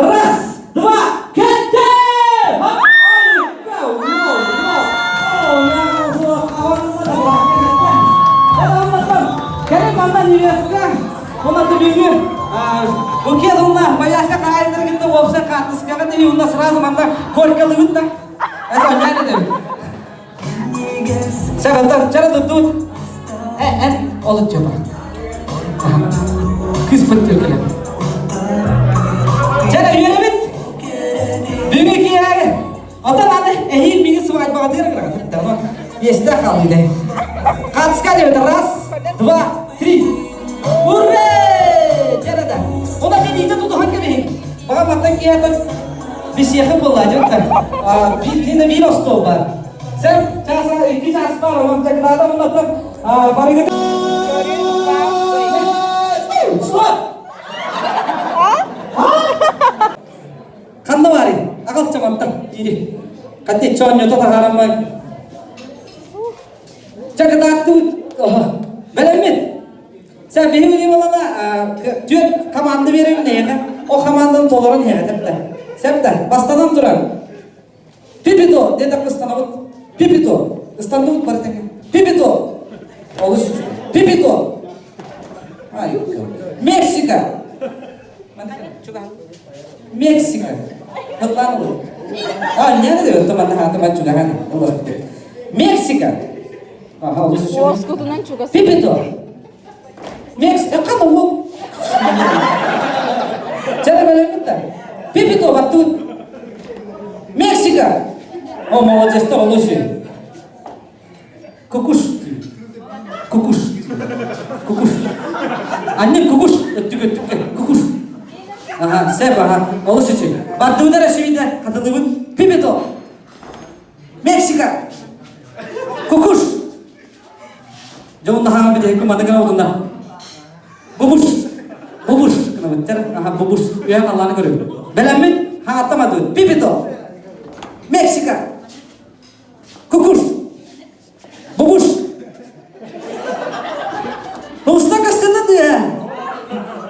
Раз, два, kette! Hop! Ay, go, no, no. Oh, no, Букет онна, пояска кайдыр китте опса каттыскага ти унна сразу манда колькалы бит да. Эса няне деп. Сагантар чара тут. Э, э, олут чопа. Кыз пыттыр келе. Чара үйрөбүт. Бүгүн кияге. Отан аны эхил мини сугай багатыр кырган. Давай. Есте калды. Катыска деп раз, два, три. Ура! Чара да. Ода мен ите тутухан кебин. Бага маттан киятан бисияхы болла жотта. А бир бир остол бар. Сен часа iki час бар, он текрада мында а барыгы. Стоп! Ханна бари? Агал чаматтан ири. Катте чоньо то тагарамай. Чакататту белемит. Сен бихи билим олана түөт команда берем неге? О команданы толорон неге тепте. Септе, бастадан туран. Пипито диэтэххэ ыстанабыт. Пипито. Ыстанныбыт бары тэҥҥэ. Пипито. Олус Пипито. Ай, Мексика. Мексика. Хытлаан olur. А, не надо, то манна хаата ман чугахан. Мексика. Ага, олус Уоскутунан чугас. Пипито. Мексика. Кана ол. Чара бэлэммит да. Пипито баттыбыт. Мексика. О, молодец, то олус Кукуш. Кукуш. Кукуш. Аннем кукуш. Өттүк өттүккэ. Кукуш. Ага, сеп, ага. Олус үчүгэй. Бардыбыдар өсүбүтэ хатылыбын. Пипито. Мексика. Кукуш. Дьон наһаа битэ маннык гына Бубуш. Бубуш. Гынабыттар. Аха, бубуш. Үһэ халлааны көрүбүт. Бэлэммит хааттамадыбыт. Пипито. Мексика. Кукуш! Бубуш! Уста көстүнү дия.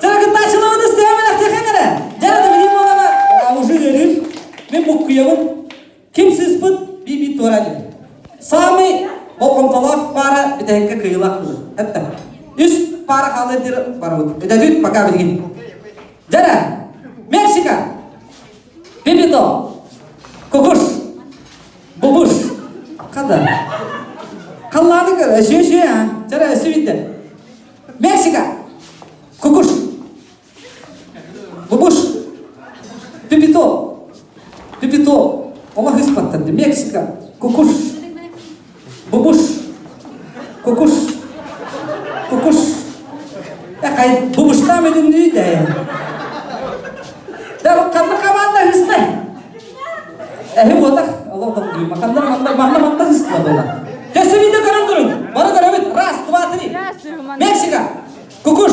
Жара кыттаачылыбыт истээмэн ахтыахын эрэ. Жара да билим буолана уже өлүр. Мен буккуйабын. Ким сыспыт би-би туора диир. Самый болҕомтолоох пара бүтэһиккэ кыйылаах буолар. Этте. Үс пара хаалар диир барабыт. Өтөдүт пока билигин. Жара! Мексика! Пипито! Кукуш! Бубуш! Хада. Халлааны көр, өсүө өсүө а. Чара өсү битте. Мексика! Кукуш! Бубуш! Пипито! Пипито! Олох ыспаттан Мексика! Кукуш! Бубуш! Кукуш! Кукуш! Э, бубуштаам эдиннүү да. Да, ханна команда хыста? Эһи буотах, олох долгуйма. Ханна манна манна манна хыста буола. Төссө видео көрөн турун. Бары көрөбүт. Раз, два, три. Мексика! Кукуш!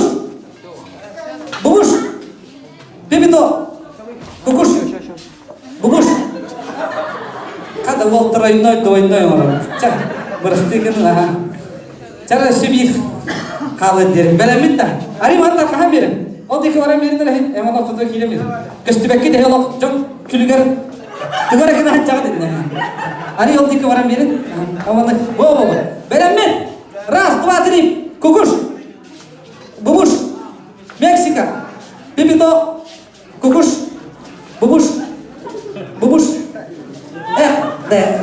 Бубуш! Пипито! Кукуш! Бубуш! Хада ол тройной, двойной оҥорор. Чэ, бырастыы гын аха. Чэ, өссө биир хаалыт диэри. Бэлэммит да. Ари манна хаһан биэрин? Ол диэки баран биэрин эрэ эмон ортотугар киирэн биэр. Көстүбэккэ дэһэ олох дьон күлүгэр тугар гына хаччаҕа дедин. Ари ол диэки баран биэрин. Оманы бо бо бо. Бэлэммит. Раз, два, три. Кукуш. Бубуш. Мексика. Пипито. Кукуш! Бубуш! Бубуш! Эх, да.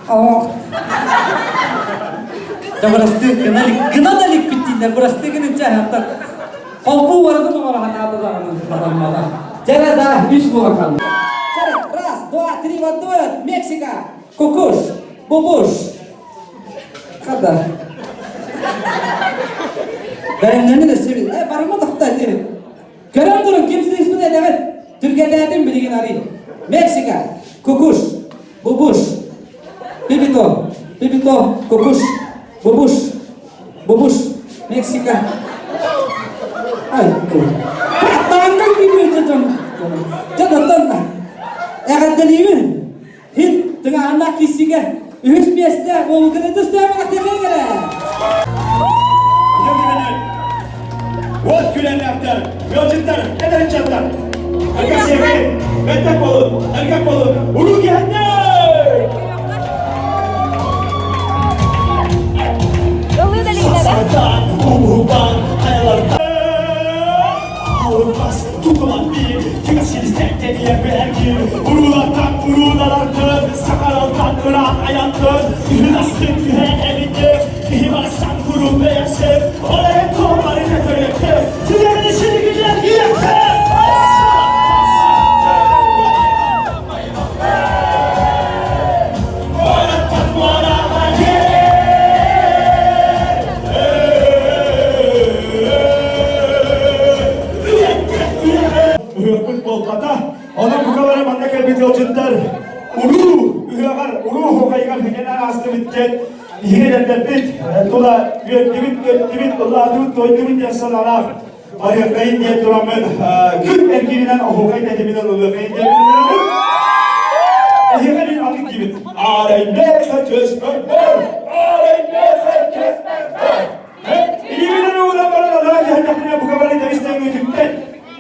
О. Да бырастыы гына гына да иликпит дииллэр бырастыы гынын чааһаттар. Холбуу барытын оҥоро сатаата даҕаны сатаммата. Дьэрэ да үс буолан хаалла. Дьэрэ, раз, два, три, вот, Мексика! Кукуш! Бубуш! Хада. Бәрімнені де себет. Э, барыма тохта ити. Көрөн турун, ким сыыспыт этэбит? Түргэтээтим билигин арый. Мексика, кукуш, бубуш, пипито, пипито, кукуш, бубуш, бубуш, Мексика. Ай, Таанга киирбит дьон. Дьон оттон эҕэрдэлиибин. Хин тыҥааннаах киссигэ үһүс миэстэ буолбуккун ытыстаамаҕа тэхиҥэрэ. От күлэннээхтэр, ыалдьыттар, эдэр ыччаттар. Эргэ сиэги, бэттэх болун, эргэ болун, уруу киһэннэр! Сардан, умрубан, хайалардан Алынмас тукулан bir, Уруулартан уруулаларды, сакаралтан ыраах айанды, Үһүн түһэ эбитэ, киһи барсан курум бэйэсэ, ол эрэн туоммарын өтөрөттө, түгэни сиригинэн иэхтэ! Ыһыахпыт буолбата. Онон бука бары манна кэлбит ыалдьыттар уруу ыһыаҕар, уруу оһуохайыгар хэнэн аастыбыт диэн иһин эрдэрбит, тула үөрдүбүт, көттүбүт, ыллаатыбыт, тойдубут диэн санаалаах барыаххайын диэн тураммын күн эргииринэн оһуохай тэтиминэн ылыаххайын диэн билинэбин. Эһиэхэ мин атын диибит. Аарай мээхэ түөспэр аарай мээхэ түөспэр Илиибинэн ууран баран алаа түһэрдэхпинэ бука бары тэбистэн үтүктэн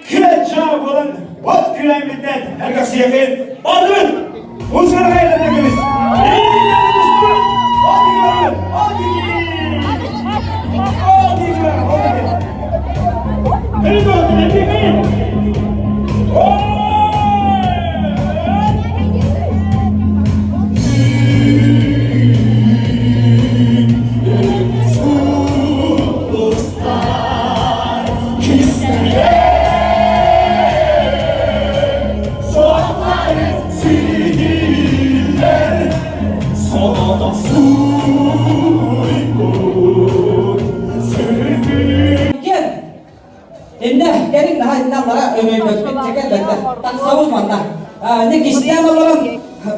күө-дьаа буолан от күрэҥмитинэн эргэсиэхин бардыбыт! Музыканы хайдатан кэбис! Кел. Инне кэлин наһаа инне аллара өҥөйбөппүт чэкэлбэттэр. Тахсабыт манна. Не кистээн олорон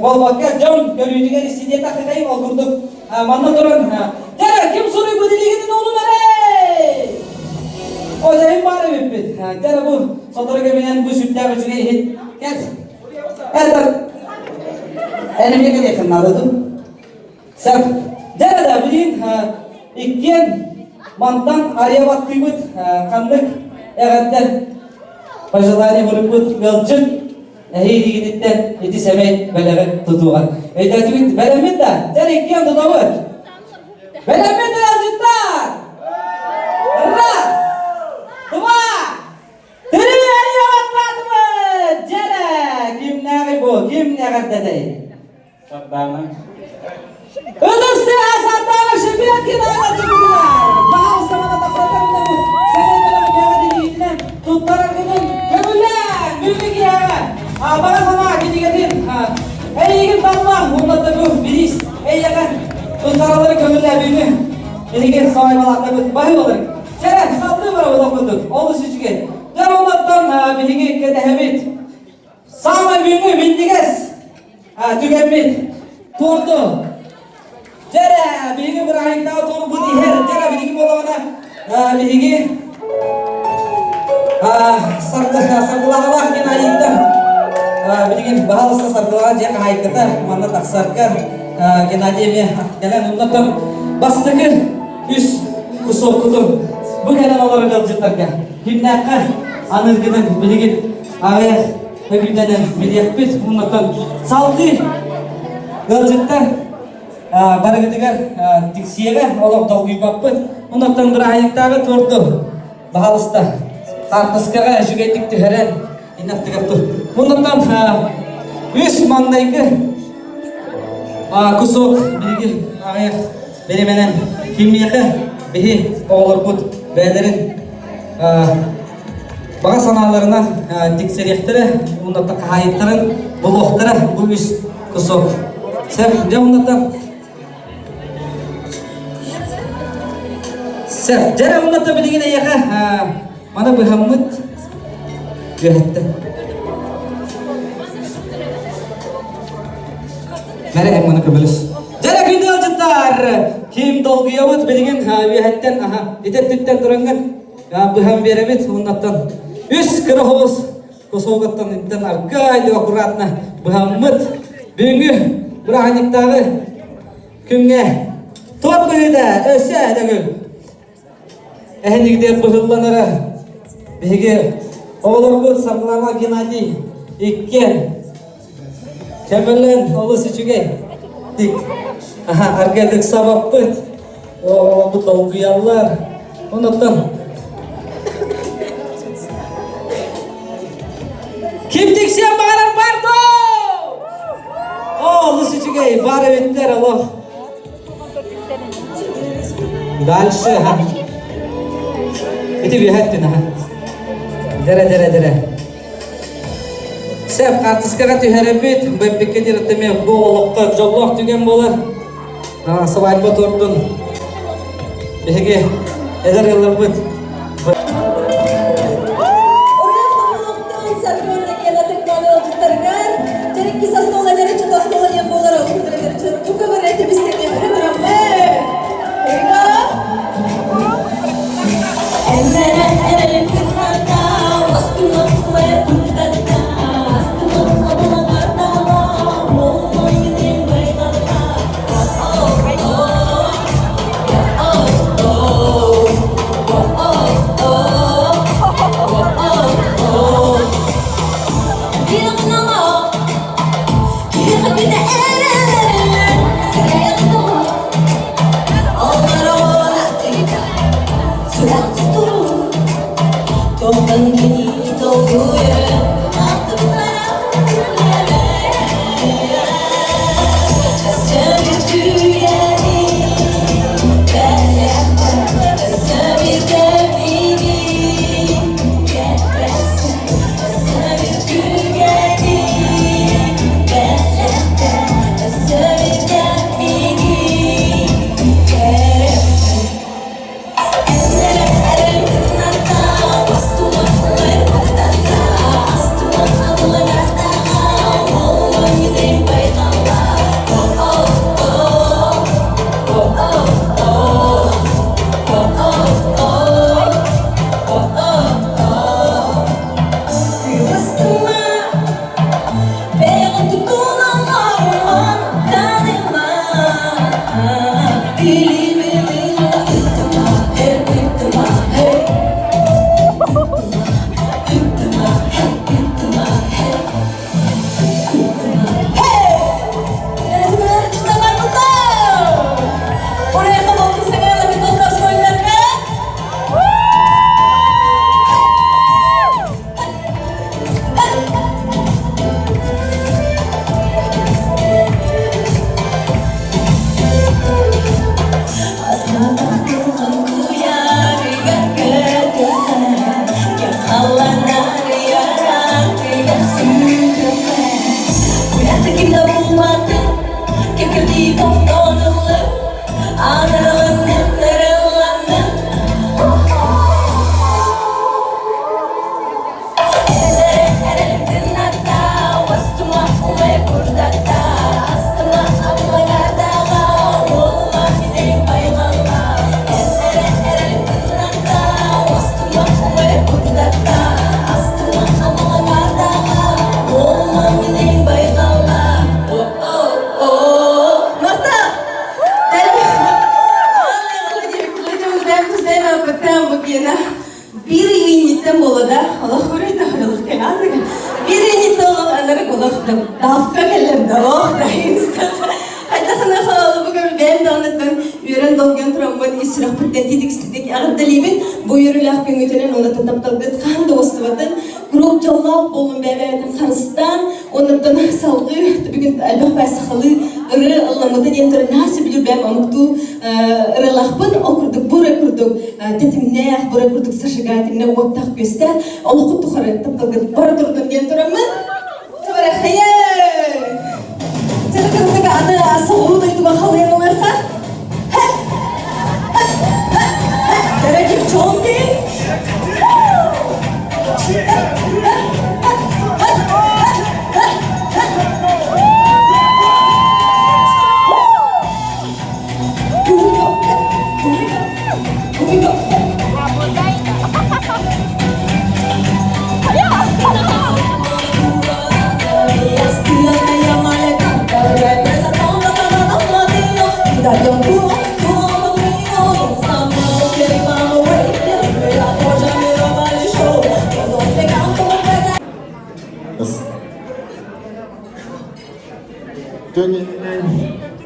болбакка дьон көрүүтүгэр истиниэ тахытайым ол курдук манна туран Дьэ, ким суруйбут илигитин уунун эрэ? О, дьэ, баар эбиппит. Дьэ, бу сотору кэминэн бу сүрдээх үчүгэй иһит. Кэл. Это Энемге кэлиэххин наада дуу? Сөп. Дьэ, да, билигин иккиэн мантан арыйа баттыыбыт ханнык эҕэрдэ пожелание буруппут ыалдьыт эһиилигититтэн ити сэмэй бэлэҕи тутуоҕа. Өйдөөтүгүт бэлэммит да? Дьэ, иккиэн тутабыт. Бэлэммит ыалдьыттар! Раз, два, три, арыйа Дьэрэ! Кимнээҕий бу? Ким эҕэрдэтэй? Сардаана. Ытыс тыаһа Сардаана Шепеткина ыалдьыппытыгар! Пожалуйста, мана тахсарга бу сэмэй бэлэҕи бэйэҕит илиигитинэн туттараргытын көҥүллээҥ! Бүгүҥҥү киэһэҕэ баҕа санаа кинигэтин эйигин талла уонна бу бириис эйиэхэ туттаралары көҥүллээбүүнү эһиги сабайбалаахтарбыт баһыы болар. Чэрэ, салгыы барабыт ол курдук. Олус үчүгэй. Дьэ, оннуттан биһиги кэтэһэбит. Саамай бүгүҥҥү минньигэс түгэммит туорду. Дьэрэ, биһиги бырааһынньыктааҕы туорбут иһэр. Дьэрэ, биһиги буоллаҕына, биһиги Саргыланалаах Геннадийдан билигин баһаалыста Саргылаана дьиэ хаһаайката манна тахсарга Геннадий эмиэ кэлэн оннотон бастакы үс кусоккутун бу кэлэн олорор ыалдьыттарга кимнээххэ аныыргытын билигин аҕыйах көбүтэнэн билиэхпит оннотон салгыы ыалдьыттар барыгытыгар тиксиэҕэ олох долгуйбаппыт. Оннуттан бырааһынньыктааҕы туорду баһаалыста хаартыскаҕа үчүгэйдик түһэрэн иннаттыгар тур. Оннуттан үс маҥнайгы кусок биһиги аҕыйах бириэмэнэн кимиэхэ биһи оҕолорбут бэйэлэрин баҕа санааларынан тиксэриэхтэрэ уонна хаһаайыттарын булуохтара бу үс кусок. Сөп, дьэ уонна Сөп, дьэ уонна билигин эйиэхэ маны быһаммыт үөһэттэн. Мэрэ эн маны көмөлөс. Дьэ күндү ыалдьыттар, ким долгуйабыт билигин үөһэттэн аха итеттиттэн тураҥҥын быһан биэрэбит уоннаттан үс кыра хобус косоготтан интен аргай аккуратно быһаммыт бүгүҥҥү бырааһынньыктааҕы күҥҥэ туох быһыыта өссө төгүл эһэнигдэр быһылланара биһиги оҕолорбут Саргылана Геннадий иккиэн Кэмэлэн олус үчүгэй. Тик. Аха, аргадык сабаппыт. Оҕолорбут долгуйаллар. Онуттан Ким тиксиэн баҕарар бар доо! Олус үчүгэй, бар эбиттэр олох. Дальше, ха. Ити биһэттин, аха. Дэрэ, дэрэ, дэрэ. Сөп, хаартыскаҕа түһэрэбит, бэппиккэ диэри бу олоххо дьоллоох түгэн буолар. Сыбаайба туордун биһиги эдэр ыалларбыт Биир ыйынньыттан буолла да, олох үрүйдэ олох кэланыга. Биир ыйынньыттан олох анарык олох да давка кэллэр да олох да Хайдахына хаалыбы бэйэм даҕаныттан үөрэн долгуйан тураммын ис сүрэхпиттэн титикситик эҕэрдэлиибин. Бу үөрүүлээх күҥҥүтүнэн уонна тапталгыт хаһан да уостубатын, куруук дьоллоох буолун бэйэ-бэйэтин харыстаан, оннуттан салгыы бүгүн элбэх баай сахалыы ырыа ылламмыта диэн туран наһаа сөбүлүүр бэйэм омуктуу ырыалаахпын. Ол курдук бу ырыа курдук тэтимнээх, бу ырыа курдук зажигательнай уоттаах-күөстээх олоххут тухары тапталгыт бара турдун диэн тураммын. Чабарахайа! Чабарахайа аны соҕуруу дойдуга халыйан ылыахха. Дорогие девчонки!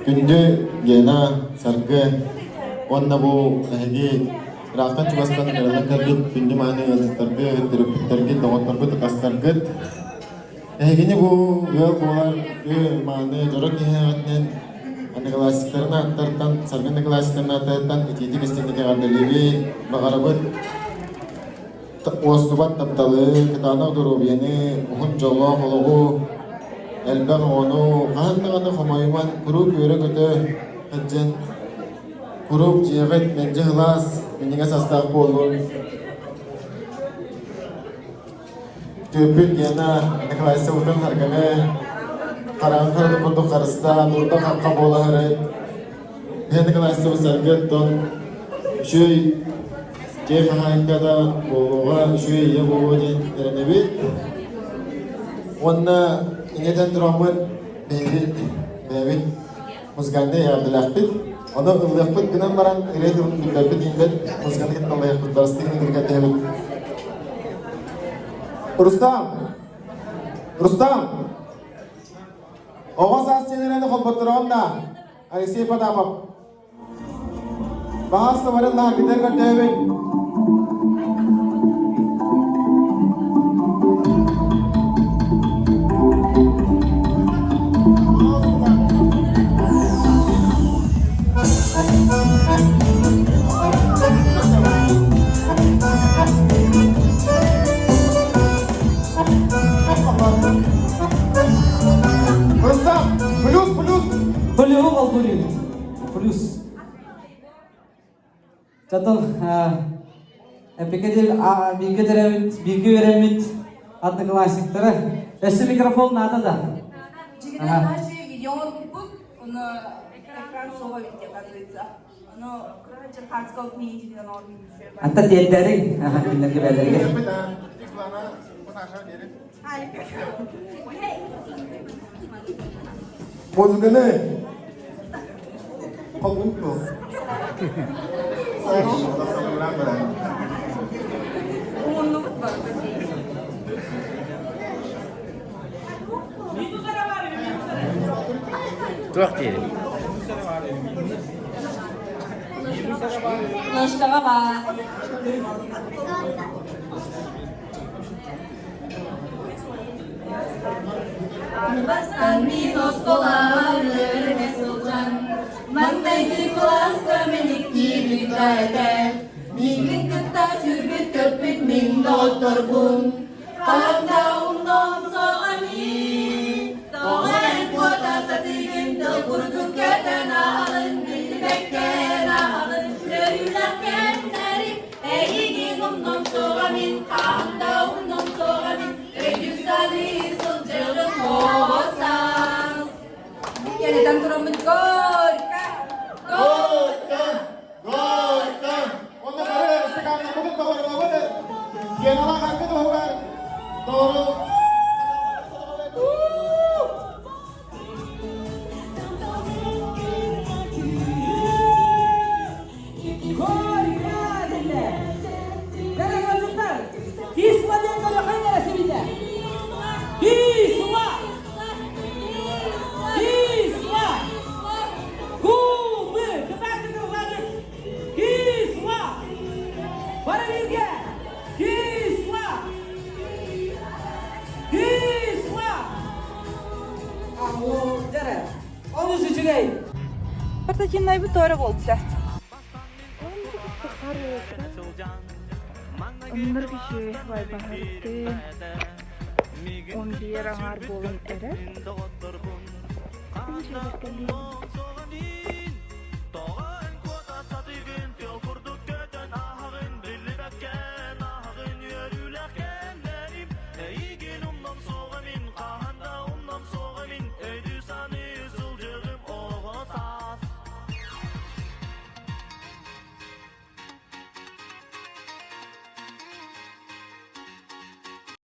Күндү Гена, Саргы уонна бу эһиги ыраахтан чугастан ыҥырыллан кэлбит күндү мааны ыалдьыттаргыт, төрөппүттэргит, доҕотторгут, атастаргыт Эһигини бу ыал буолар үтүө мааны дьоро киһиэҕитинэн одноклассниктарын ааттартан, Саргы одноклассниктарын ааттарыттан итиитик истиҥник эҕэрдэлиибит, баҕарабыт уостубат тапталы, кытаанах доруобуйаны, уһун дьоллоох олоҕу, элбэх оҕону, хаһан даҕаны хомойуман, куруук үөрэ-көтө сылдьан, куруук дьиэҕит мэлдьи сылаас, минньигэс астаах буоллун. Түөппүт Гена Николай Сылгын Саргыны хараҕын харатын курдук харыстаан, урда-хахха буола сырыт. Гена Николай Саргы оттон үчүгэй дьиэ хаһаайката буолуоҕа, үчүгэй ийэ буолуо диэн эрэнэбит. Уонна инньэтэн тураммыт биһиги бэйэбит музыкальнай эҕэрдэлээхпит. Ону ыллыахпыт гынан баран ырыа тылын билбэппит иҥбэт музыканы кытта ыллайахпыт барыстыгын кытта тэһэбит. Рустам! Рустам! Оҕо саас сиэнэрээни холботтороҕун да Алексей Потапов. Баҕас барын лаһаргытар көрдөөбүн. Рустам, плюс, плюс. Плюс, албурин. Плюс. Чатын бииргэ төрөөбүт, бииргэ үөрэммит одноклассниктара. Өссө микрофон наада да? Дьиҥинэн видео оҥорбуппут, ону экран суоҕа эбит оказывается. Ону Антон тиэрдээриҥ, кинилэргэ бээлэригэр. Музыканы холбутту. Туох диэри? Ложкаҕа баар. Бастан мин оскуолаҕа үөрэнэ сылдьан, маҥнайгы кылааска мэниктиибит да этэ. Миигин кытта сүүрбүт-көппүт мин доҕотторбун. Ханна умнуом суоҕа мин, тоҕо эн куота сатыыгын тыл курдук көтө. тураммыт Горько! Горько! Горько! Онно бары ыстакааннарбытын толорулабыт. Геналаах аргы туһугар толору Кисла диэн көрөхөн эрэ сибитэ. Кисла! Кисла! Кумы! Кытаатык ылланык! Кисла! Бары бииргэ! Кисла! Кисла! Алло, дьэрэ. Олус үчүгэй. Портативнайбыт туора буолбута. Оннук үчүгэй вайбаһарытын 11 аҥаар буолан эрэр.